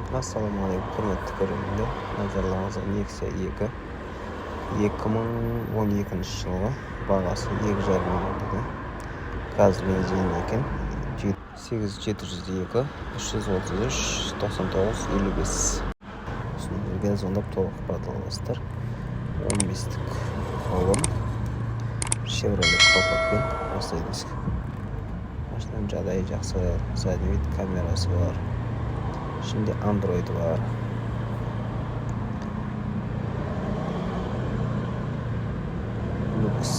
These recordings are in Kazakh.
Ассалаумағалейкум, құрметті көрермендер! Назарларыңызға Nexia 2, 2012 жылғы, бағасы 2,5 миллион дейді. Газ, бензин екен. 8 702 333 99 55. Осы номерге звондап, толық ақпарат ала аласыздар. 15-тік баллон, Chevrolet колпакпен, простой диск. Машинаның жағдайы жақсы, задний вид камерасы бар, ішінде андроид бар. Люкс.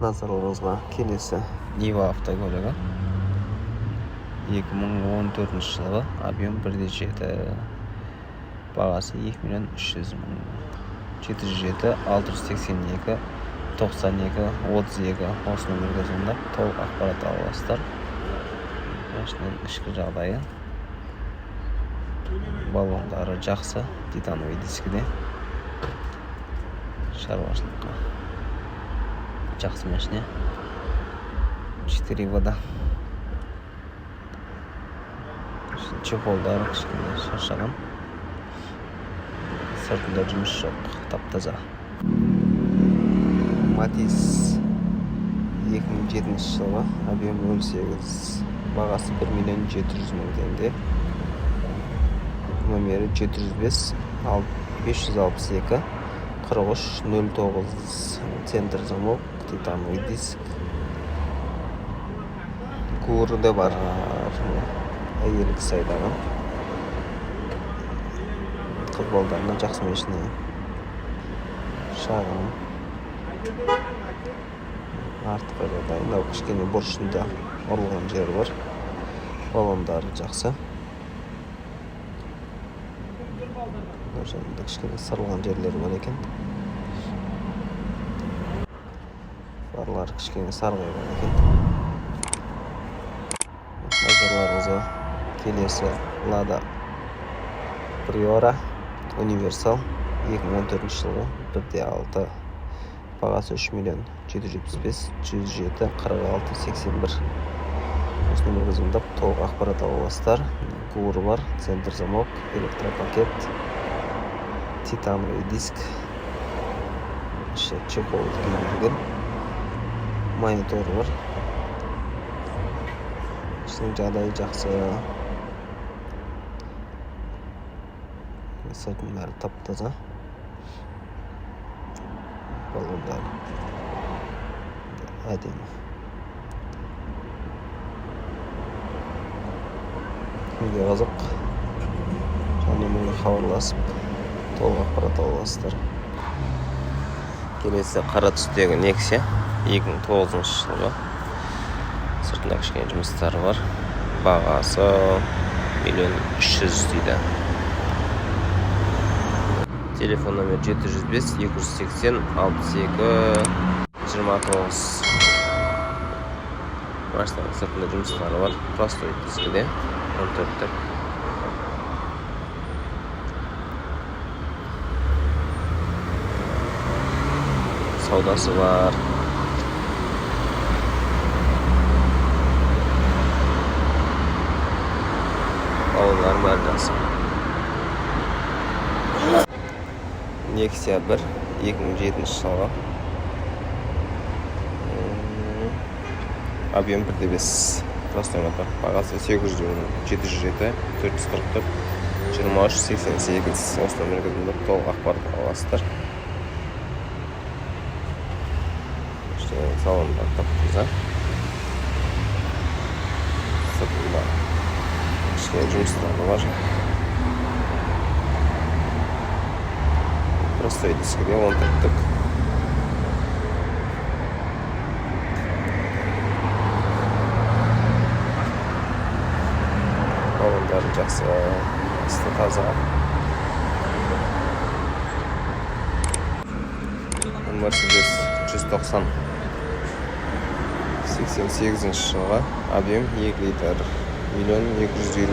Назарларыңызға келесі Нива автокөлігі, 2014 жылғы, объем 1,7, бағасы 2 миллион 300 мың. 707 682 92 32. Осы номерге звондап, толық ақпарат ала аласыздар. Машинаның ішкі жағдайы, баллондары жақсы, титановый дискіде. Шаруашылыққа жақсы машина. 4 вода. Чехолдары кішкене шаршаған, сыртында жұмыс жоқ, тап таза. Матиз, 2007 жылғы, объем 0,8, бағасы 1 миллион 700 мың теңге. Номері 705 562 43 09. Центр замок, титановый диск, ГУР да бар. Әйел кісі айдаған, қыз балдарына жақсы машина, шағын. Артқы жағдайы, мынау кішкене бұрышында ұрылған жері бар, баллондары жақсы. Мына жағында кішкене сырылған жерлері бар екен. Фарлары кішкене сарғайған екен. Назарларыңызға келесі Лада Приора универсал, 2014 жылғы, 1,6, бағасы 3 миллион 775. 107 46 81. Осы номерге звондап, толық ақпарат ала аласыздар. ГУР бар, центр замок, электропакет, титановый диск, іші чехол киілген, монитор бар. Ішінің жағдайы жақсы, сыртының бәрі тап таза, баллондары әдемі. Кімге қызық, жаңа номерге хабарласып, толық ақпарат ала аласыздар. Келесі қара түстегі Nexia, 2009 жылғы, сыртында кішкене жұмыстары бар, бағасы миллион үш жүз дейді. Телефон номер 705 280 62 29. Машинаның сыртында жұмыстары бар, простой дискіде, 14-тік. Саудасы бар. Баллондардың бәрі жақсы. Nexia 1, 2007 жылғы, объем 1,5, простой мотор, бағасы 800 мың. 707 444 23 88. Осы номерге звондап, толық ақпарат ала аласыздар. Салондар тап таза, сыртында кішкене жұмыстары бар. Простой дискіде, 14-тік. Баллондары жақсы, асты таза. Мерседес 190, 88 жылғы, объем 2 литр, миллион 250.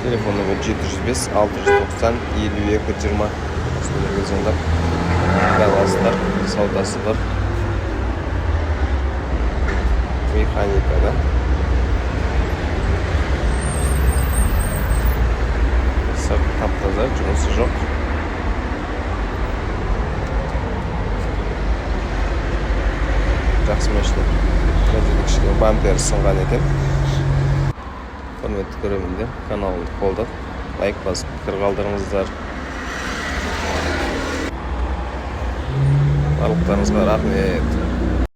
Телефон номер 705 690 52 20. Осы номерге звондап аласыздар. Саудасы бар. Механикада. Сырты тап таза, жұмысы жоқ. Жақсы машина. Мына жерде кішкене бампері сынған екен. Құрметті көрермендер, каналымды қолдап, лайк басып, пікір қалдырыңыздар. Барлықтарыңызға рахмет.